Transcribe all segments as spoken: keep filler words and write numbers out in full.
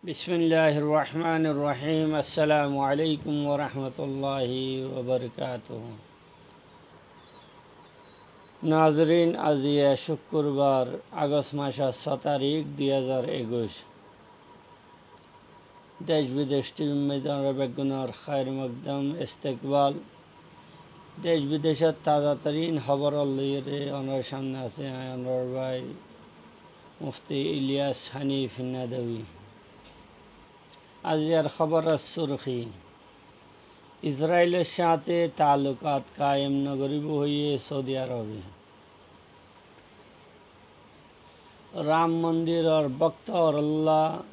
Bismilláhir rohmánir rohím. Assalamu aléikum wa rahmatulláhi wa barakátuhu. Nazirín, aziya cúkkurbar, agost mac só tarík, dui házar ekuic. Dec bidec tivi maidánor beggúnor háir mokdom istekbal. Dec bidecót tazatarín hóbor loiyóre onórar sámne asé añí onórar bái Mufti Iliyas Hanif Nadwi. Aziyar hóboror surhí, Izrailor sáñte taallukat kayem nogoríbou hoiyé Soudi Arobe. Ram mondiror boktor ólla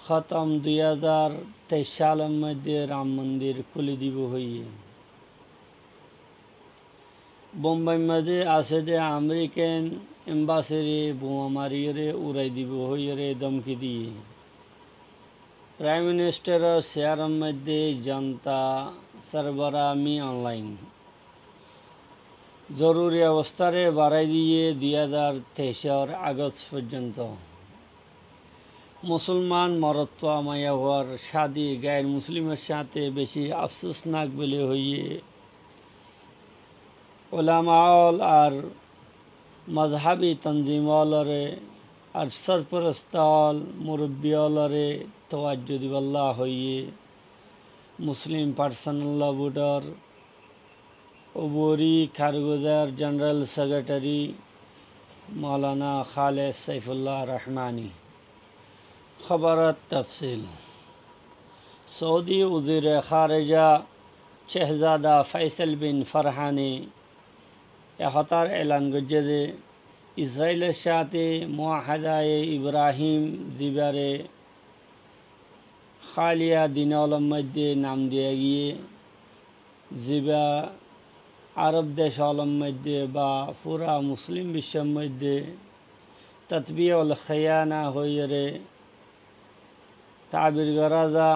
hótom dui házar teic salor moidde Ram mondir kúli dibou hoiyé. Bombair maze asé de Amerikan embasire buma mariyóre urai dibou hoiyóre domki diyé. Praim Ministaror siyaror maze jonta sorborami onlain. Zoruri obostare barai diyé dui házar teicor agost foijjonto. Musolman morotfua maiyafuar cádi gair muslimor sáñte beci afsusnak buli hoiyé. Ulama ól ar mozhabi tanzim ólore ar sorforost ól, murubbi ólore tawajju dibálla hoiyé. Muslim Personal Law Boardor obori karguzar General Secretary Maulana Khalid Saifullah Rahmani. Hóboror tafsil. Soudi wozire kháreja Cehzada Faisal bin Farhane e hotár elan goijjé de Izrailor sáñte Muahadaye Ibrahim zibare háliya din ólor moidde nam diya giyé, ziba Arob dec ólor moidde ba fura muslim biccor moidde tatbiyul khiyana hoiyóre tabir gorá za.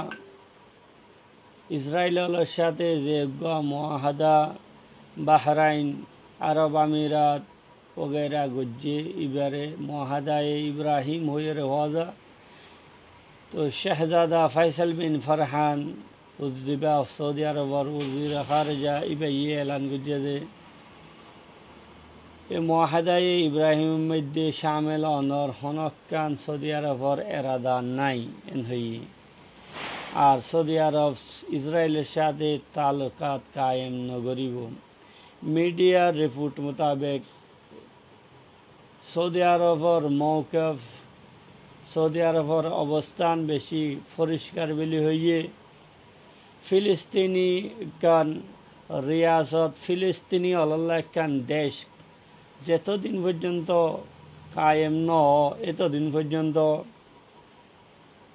Izrail ólor sáñte ze eggúa muahada Bahrain, Arob Amirat, wagaira goijjé, ibare Muahadaye Ibrahim hoiyóre hoó za. Toh Cehzada Faisal bin Farhan, ziba Soudi Arobor wozire kháreja, ibaye elan goijjé de e Muahadaye Ibrahimor moidde camel onor honókkan Soudi Arobor erada nái, en hoiyé. Ar Soudi Arob Izrailor sáñte taallukat kayem nogoríbou. Midiyar riport mutabek, Soudi Arobor moukef, Soudi Arobor obostán beci foriskar buli hoiyé. Filistini ekkán riyasot, Filistini ólor lá ekkán dec, zetodin foijjonto kayem no ó, etodin foijjonto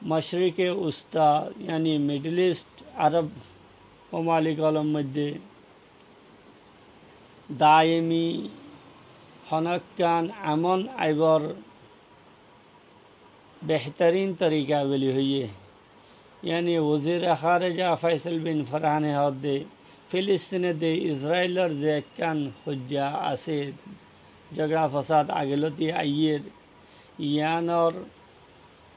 Mashrike Wusta, yani Middle East, Arob momalik ólor moidde daimi honókkan amon aibor behtorin torika buli hoiyé. Yani wozire kháreja Faisal bin Farhane hoó de Filistinot de Izrailor ze ekkán hoijja asé, zogora fosad agelóti aiyér, yiánor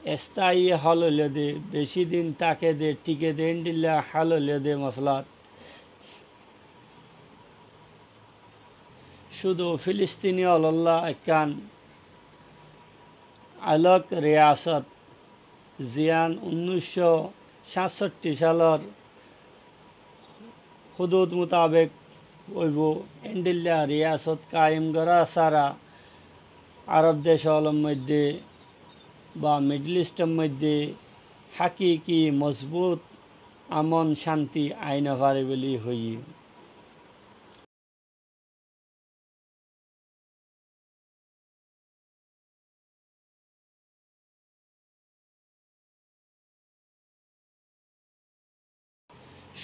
estayi hól óilde, beci din tákede, thíkede, endilla hól óilde mosolat cúdu Filistini ólor lá ekkán alok riyasot, ziyán unnúic cót sáñtsoththi salor hudud mutabek óibou, endilla riyasot kayem gorá sára Arob dec ólor moidde ba Middle Eastor moidde hákiki mozbut amon cánti ai no fare buli hoiyé.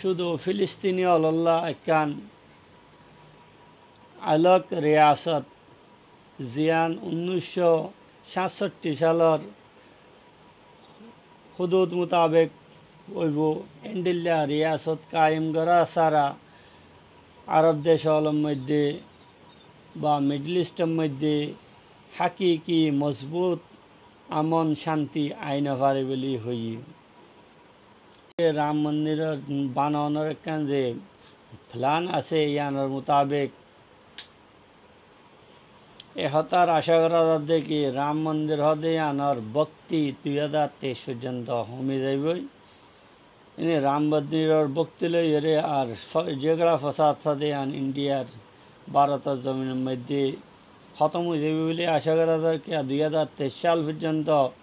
Cúdu Filistini ólor lá ekkán alok riyasot, ziyán unnúic cót sáñtsoththi salor hudud mutabek óibou, endilla riyasot kayem gorá sára Arob dec ólor moidde ba Middle Eastor moidde hákiki mozbut amon cánti ai no fare buli hoiye. Ram mondir banonor ekkán ze plan asé, iyanor mutabek e hotár acá gora zadde ki Ram mondir hode iyanor bokti dui házar teic foijjonto homi zaiboi. Ine Ram mondiror bokti loiyore ar fo-, jegora fosad hode iyan Indiyar, Bárotor zominor moidde hótom ói zaibo buli acá gora zar. Kiya dui házar teic sal foijjonto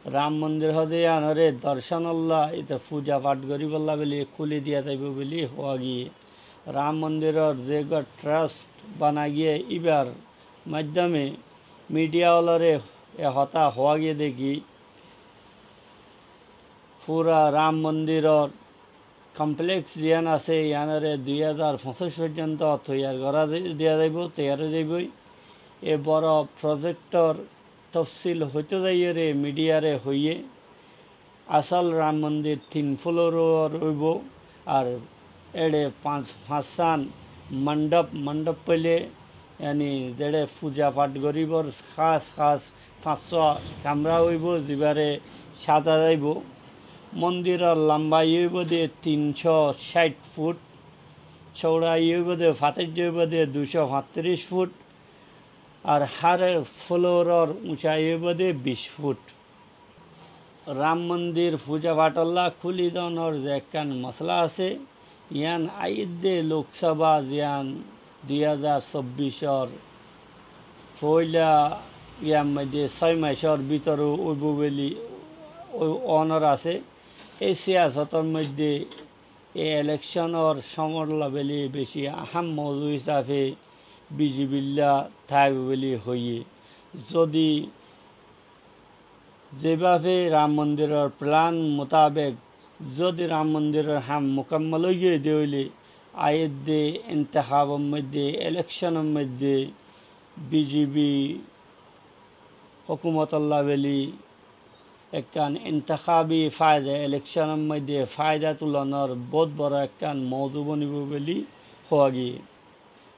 Ram mondir hode iyanore dorconolla, ite fuja fath goribolla buli kúli diya zaibo buli howa giye. Ram mondiror ze gor trast bana giye, ibar maiddome midiya ólore e hotá howa giye de ki, fura Ram mondiror kompleks ziyan asé, iyanore dui házar foñsic foijjonto toiyar gora di-, diya zaibo, toiyar ói zaiboi. E boro projektor tofsil hoito zaiyore midiyare hoiye, asol Ram mondir tin floror óibo, ar ere fañs, fañsán mondop, mondop hoile, yani, zere fuja fath goribor hás hás fañssúa kamra óibo, zibare saza zaibo. Mondiror lambai óibo de tin cót cáith fut, cóurai óibo de, fateijja óibo de dui cót fañtiric fut, ar hár floror uñcai óibo de bic fut. Ram mondir fuja fatholla kúli donor ze ekkán mosala asé, iyan aiyédde Lok Sabha ziyan dui házar sobbicor foila iyan moidde sói macor bútore óibo buli ó-, ónor asé. Ei siyasotor moidde e elekconor cómolla buli beci aham mouzu hísafe BJP lla táibo buli hoiye. Zodi zebafe Ram mondiror plan mutabek zodi Ram mondiror ham mukammal ói giyé de óile, aiyédde intekhabor moidde, elekconor moidde BJP hókumotolla buli ekkán intekhabi faida, elekconor moidde faida tulonor bout boro ekkán mouzu bonibo buli howa giye.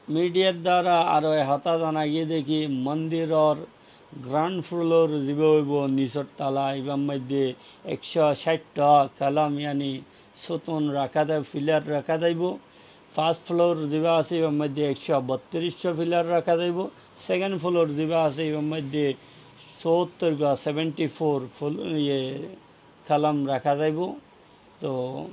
Midiyar duara aró e hotá zana giye de ki, mondiror graund flor ziba óibo, nisor tala, ibar moidde ekcó cáithta kolom, yani sutun raká zaibo, filar raká zaibo. Fast flor ziba asé, ibar moidde ekcó bottiricó filar raká zaibo. Sekend flor ziba asé, ibar moidde souttor gua, seventy four fl-, iye, kolom raká zaibo. To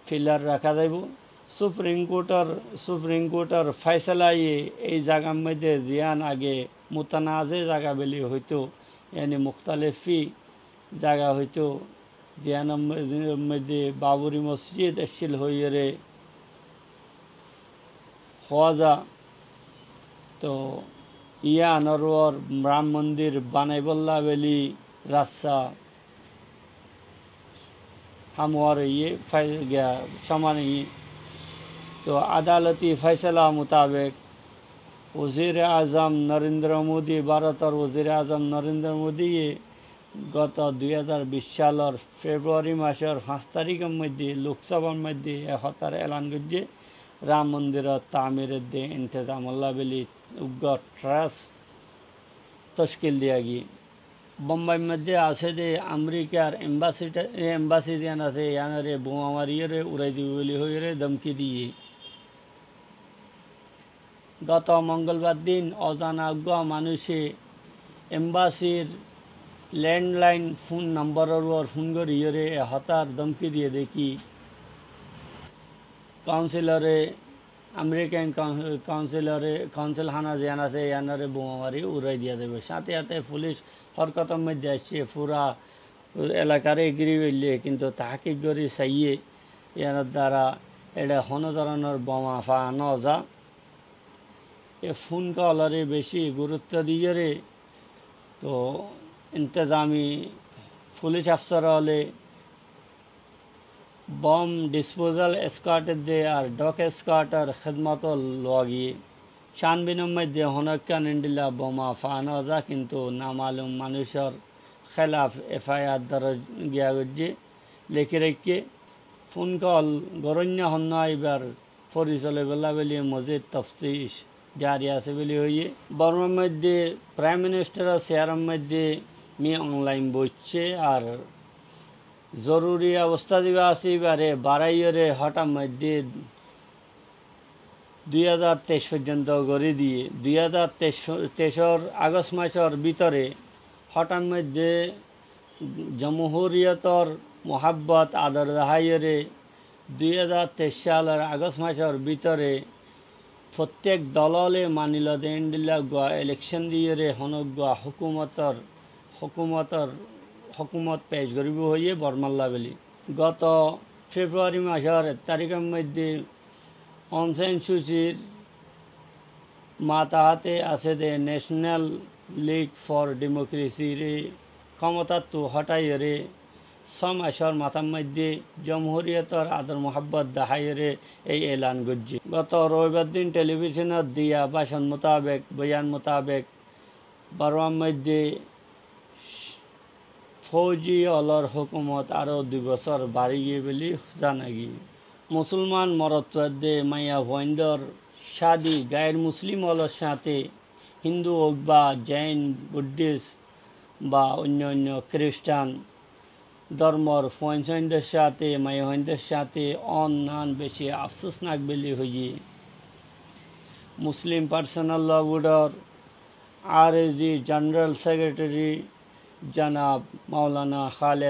filar raká zaibo. Suprim Kortor, Suprim Kortor faisalaye ei zagar moidde ziyan age mutanaze zaga buli hoito, yani muktalifi zaga hoito, ziyanor mo-, moidde Baburi Mosjid accíl hoiyore howa za. To iyanor uore Ram mondir banaibolla buli rasta ham uore iye fai-, giya, soman iye. To adaloti faisala mutabek Wazir Azam Narendra Modi, Bárotor Wazir Azam Narendra Modi ye goto dui házar bic salor February masor fañs tarikor moidde Lok Sabhar moidde e hotár elan goijje, Ram mondiror tamir edde intezamolla buli uggwá trast tockil diya giye. Bombair moidde asé de Amerikar embasi ta-, e, embasi ziyan asé, iyanore boma mariyore urai dibo buli hoiyore domki diye. Goto mongolbar din ozana uggwá manúice embasir lendlain fun namboror uore fun goriyore e hotár domki diye de ki, kaunsilore, Amerikan kaun-, kaunsilore, kaunsil hána ziyan asé, iyanore boma mari urai diya zaibo. Sáte sáte fulic horkotor moidde aiccé, fura elakare giri goille, kintu tahkik gori saiye, iyanor duara ere hono doronor boma fa no za. E fun kolore beci gurutto diyore, to intezami fulic afsor ókkole bom disposal squad edde ar dog squad or hédmot lowa giye. Sanbinor moidde hono ekkán endilla boma fa no za, kintu namalum manúicor hélaf F I R doroj giya goijje, leki raikké. Fun kol gorónna honnúa ibar fori solaibolla buli mozid toftic jari asé buli hoiye. Bormar moidde Prime Minister or seyaror moidde Mi online boiccé ar zoruri obostá ziba asé ibáre baráiyore hóthar moiddé dui házar teic foijjonto gorí diyé. Dui házar teic, teicor Agost macor bútore hóthar moiddé jomhuriyotor muhábbot ador deháiyore dui házar teic salor Agost macor bútore fottíek dolole manilode endilla uggwá elekcon diyore honó uggwá hókumotor, hókumotor, hókumot pec goríbou hoiyé Bormalla buli. Goto February macor ek tarikor moiddé Aung San Suu Kyi r mataháte asé dé National League for Democracy re kómotattú hóthaiyore só macor matár moiddé jomhuriyotor ador muhábbot deháiyore ei elan goijjé. Goto roibar din televisionot diya bácon mutabek, boyan mutabek, Bormar moiddé fouji ólor hókumot aró dui bosór bari giyé buli zana giyé. Musolman morotfuaindé maiyafuaindór cádi gair muslim ólor sáñte, Hindu óuk ba Jain, Buddhist ba oinno oinno Kristan dórmor fuainsuaindór sáñte, maiyafuaindór sáñte ónnan beci afsusnak buli hoiyé. Muslim Personal Law Board or R A G General Secretary janab Maulana Khaled